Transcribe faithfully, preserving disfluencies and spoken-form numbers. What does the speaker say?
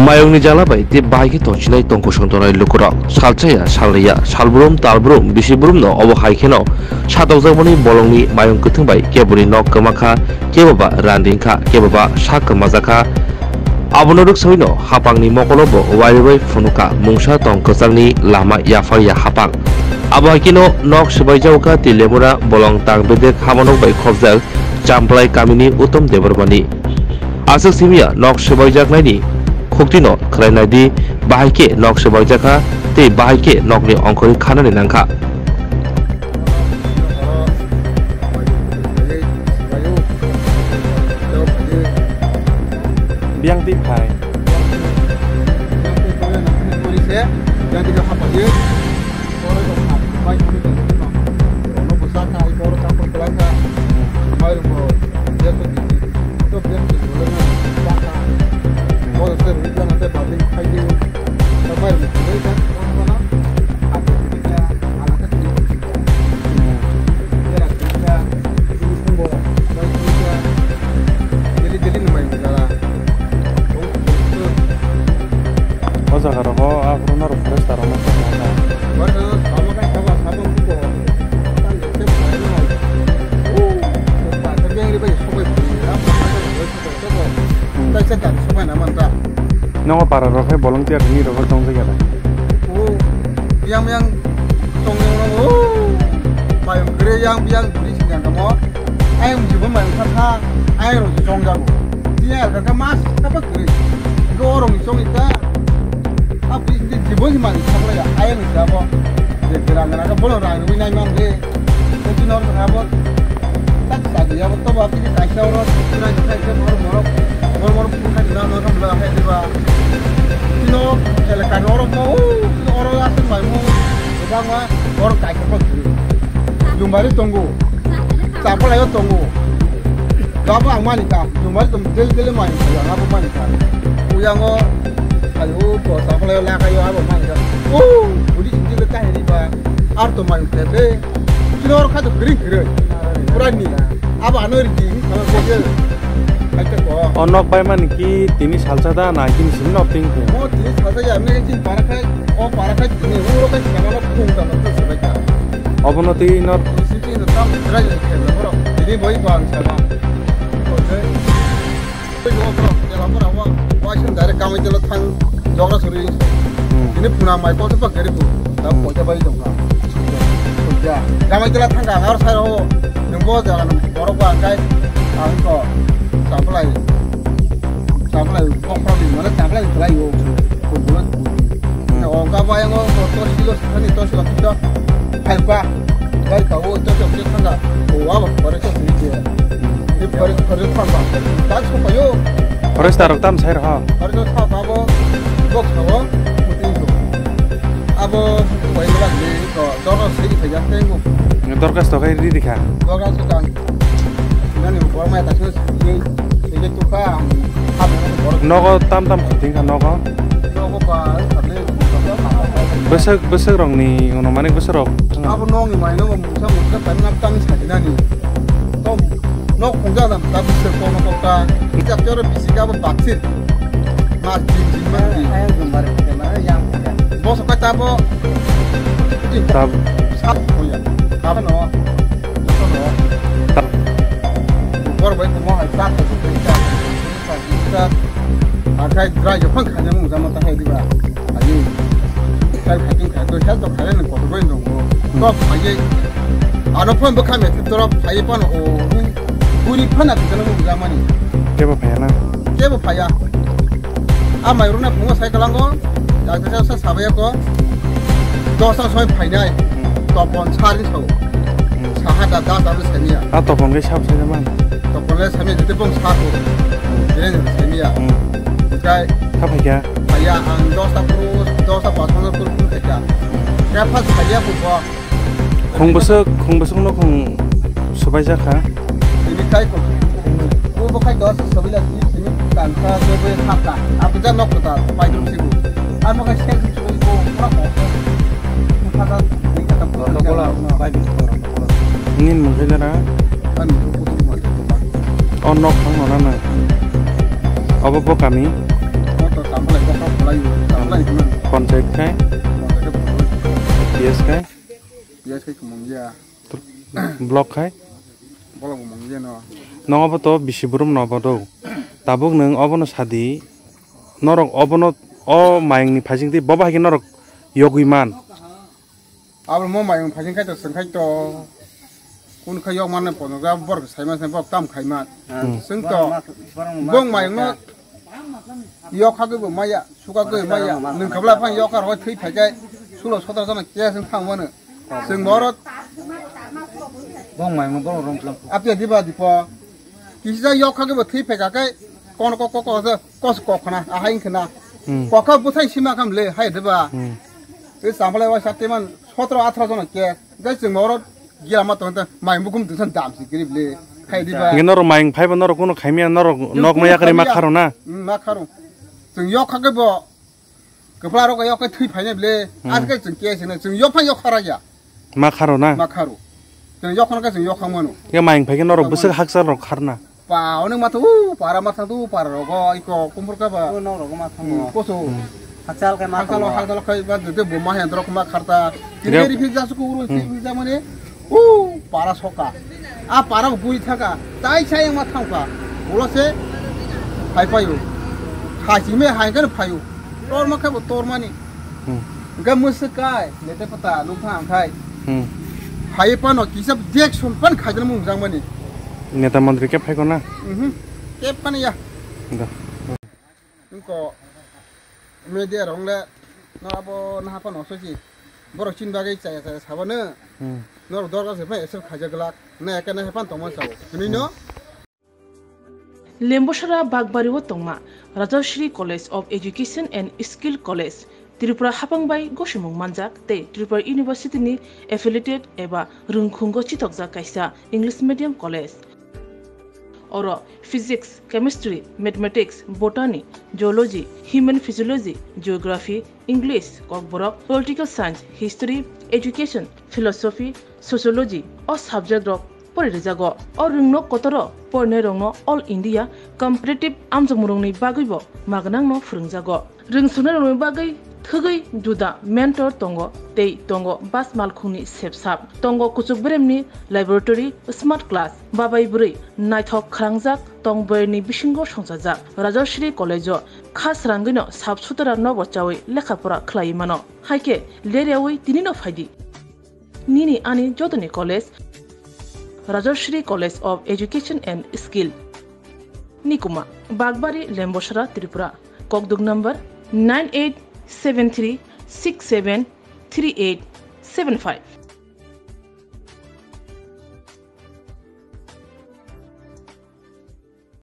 Mayungni jala bai tei bahai khe tongsinai tongkosong tongnai lukurok. Salchaya, salnwiya, salbrum, talbrum, bisibrumno obo hai kheno satokjakmani bolongni mayung kwthwng bai keboni nok kwma kha, keboba randing kha, keboba sak kwmajak kha. Abono rwksawino hapangni mokolo bo uari bai phunukha mungsa tong kwchangni lama yaphar ya hapang. Abo hai kheno nok swbaijago kha tei lemura bolong tang bedek hamanok bai khopjak Champlai kamini Uttom Debbarmani. Aswk simiya nok swbaijaknaini khuktino khwlainai di, bahai khe nok swbaijak kha tei bahai khe nokni ongkhorwi khanani nang kha. Biyang twi phai. O jaga rogo aphuru norok forester rok no tongma kha. Nongo para rok hai volunteer ni rok tong jaga da. Yang yang tong yang rok. Mayung kre yang yang buri sing yang kamo. Ayang jibo mayung kha kha. Ayang rok jong jago. Tiya ka ka mas ka pa kre. Go rong jong ita. Abo bini jibon si mani sabla ya, ayang ni sabo. Je gerang gerang ka bono rang rwi nai man de. Ko ti nor ka bo. Tak sa ya bo to ba bini kaisa oro, na ka ka mor mor. Mor mor pu ka na na ka bla hai de ba. Tino ele ka oro mo, oro asuk mai mo. Ba ma oro kaisa pa kre. Jumbari tongo. Chapalaio tongo. Gabo ang mani ka, jumari tong del del mani ka, abo mani ka. Uyango, ayo, ko chapalaio lakaio, abo mani ka. Oh, budi sindi le kahini ba. Ar to mani ka de. Kino oro kha to kring kring. Pura ni. Abo ano ri di, kala ko de. Aita ko. O nok bai mani ki tini salsa da na kini sim nok ping ping. Mo tini salsa ya, me chin para khai, o para khai tini, uro khai sama nok pung ta nok sebai ka. Obono twi no. Sisi no tam Israel ni khe no bro. Ini boy bang sama. Oke. Yo bro, ya bro, wa, wa sing direct kamai jelo thang jogra suri. Hmm. Ini puna mai ko sepak gari bu. Da Hmm. Poisa bai jong ka. Ya, kamai jelo thang ka har sai ho. Nungbo jalan borok ba kai. Ang ko. Supply. Supply. Kok problem mana supply supply yo. Ko bulan. Hmm. O ka ba yang o to silo sani to silo kita. Hai ba. Bai ka o to to kita thang ka. O wa ba kore to sini dia. Ni pare pare pa ba. Ta so pa yo. Forester rok tam sai rw ha. Pare to sa ba bo. Box na bo. Putin to. Abo bai ba ni to doro sei ke ya tengo. Dorkas to kai ri dikha. Dorkas to kan. Nani bor mai ta so sei ke tu ka. Nogo tam tam khating kha nogo. Nogo ba. Bwswk, bwswk rokni uno manik bwswk rok. Abo nokni mai nogo mungsa mungsa tani nak tani sajinani. To nok khungja dam ta bwswk kono kokta. Ijak jora bisi ka bo baksir. Mas jin jin ma jin. Ayang jumbar kema yang. Boso ka ta bo. Tab. Sat koya. Abo no. Abo no. Tab. Bor bai mo hai sat ko. Akai dra yo phang khanya mung jama ta hai diba. Ayi. Kai khating khai to hel to khai na koto bai dong. To phai. Ano phone bo khamya to ro phai pa no o. Buri phana to mung jama ni. Kebo phai na. Kebo phai ya. A mai runa phungo sai kalango. Yak ta sa sabaya ko. Dosa soi phai nai. Topon sari so. Saha da da da semiya. A topon ke sab sai man. Topon le semiya jete bong sa ko. Jere jere semiya. Kai. Kha phai kha. Phai ya ang dosta puru, dosta pasang puru pun khai kha. Kha phai phai ya ko. Khung bwswk, khung bwswk no khung swbaijak kha. Ini kai ko. Ko bo kai dos swbai la sini kan kha ko bo kha kha. Abu ja nok ta pai dum sibu. Ano kai sen sibu ko kha ko. Kha ta ni kha ta ko. Nin mung khe jana. Ani ko ko ma. O nok thang no na na. Obo bo kami. O to tamo le ko Panchayat khai, P S khai, P S khai kumung ya. Block khai. Bolong kumung ya no. Nong obo to bisi burum no obo do. Tabuk nwng obono sadi. Norok obono o mayung ni phasing twi bobo hai khe norok yogwi man. Abo mo mayung phasing khai to, swng khai to. Kun khai yok mane pono ga bor sai ma sai bok tam khai ma. Hmm. Swng to. Bong mayung no yok kha bo maya, suka bo maya. Nung kabla phang yok kha roi thwi phai kai. Sulo sotra jana ke swng thang mano. Swng morot. Bong mayung bong rong klam. Apya diba dipo. Kisa yok kha bo thwi phai kai. Kon ko ko ko ko ko khna ahai khna. Hmm. Kokha buthai sima kam le hai diba. Hmm. Ei samphla wa sati man sotro athro jona ke. Gai chwng oro gila ma tongo mai mukum tungsan dam si grip le. Khai di ba. Nge norok mai phai ba norok kuno khaimya norok nok ma yakari ma kharo na. Hmm, ma kharo. Chwng yok kha ke bo. Kepla rok yok ke thui phai ne ble. Hmm. As ke chwng ke sene chwng yok phai yok khara ya. Ma kharo na. Ma kharo. Chwng yok khon ke chwng yok khang mano. Ke mai phai ke norok bwswk hakchal rok kharna. Pa, onek matha, u, para matha tu, para rogo, iko, kumpur ka ba. O, nok rogo matha mo. Koso. Hmm. Hakchal kai matha mo. Hakchal kai ba, de, de, bo ma hen drok ma kharta. Kiri kiri kiri jasu ku urun si jamani. U, para soka. A, para bui thaka. Tai sai ma thangka. Ulo se, hai payu. Hai si me hai kan payu. Tor ma kai bo tor mani. Hmm. Ga musu kai, lete pata, nung thang khai. Hmm. Hai pano kisa Jackson pan khai dan mung jang mani. Neta mantri ke phai ko na? Mhm. Ke pan ya. Da. Nungko media rong le, no abo na pa no sochi. Borok chin bagwi chaya chaya sabano. Hmm. Norok dorga se phai esep khaja glak. Na ekana hepan tongma sao. Hinui no? Lembosara Bakbari o tongma Rajashri College of Education and Skill College, Tripura hapang bai gosimung manjak tei Tripura University ni affiliated eba rwngkhungo chitokjak kaisa English medium college. Oro Physics, Chemistry, Mathematics, Botany, Zoology, Human Physiology, Geography, English, Kokborok, Political Science, History, Education, Philosophy, Sociology o subject rok pori rijago. O rwngno kotoro porinai rokno All India Competitive amjokmung rokni bagwibo magnangno phwrwngjago. Rwngsuknai rokni bagwi thwgwi juda mentor tongo tei tongo bas malkhungni sepsap. Tongo kuchuk beremni laboratory, smart class, babai bwrwi naithok khwrangjak tong boyarni bisingo songchajak. Rajashri College o kha srangwino sap sutara nobo chawi lekha pora khlaiwi mano. Haikhe leryawi tinino phaidi. Nini ani jotoni college, Rajashri College of Education and Skill. Nikuma, Bakbari, Lembosara, Tripura. Kokduk number nine eight seven three six seven three eight seven five.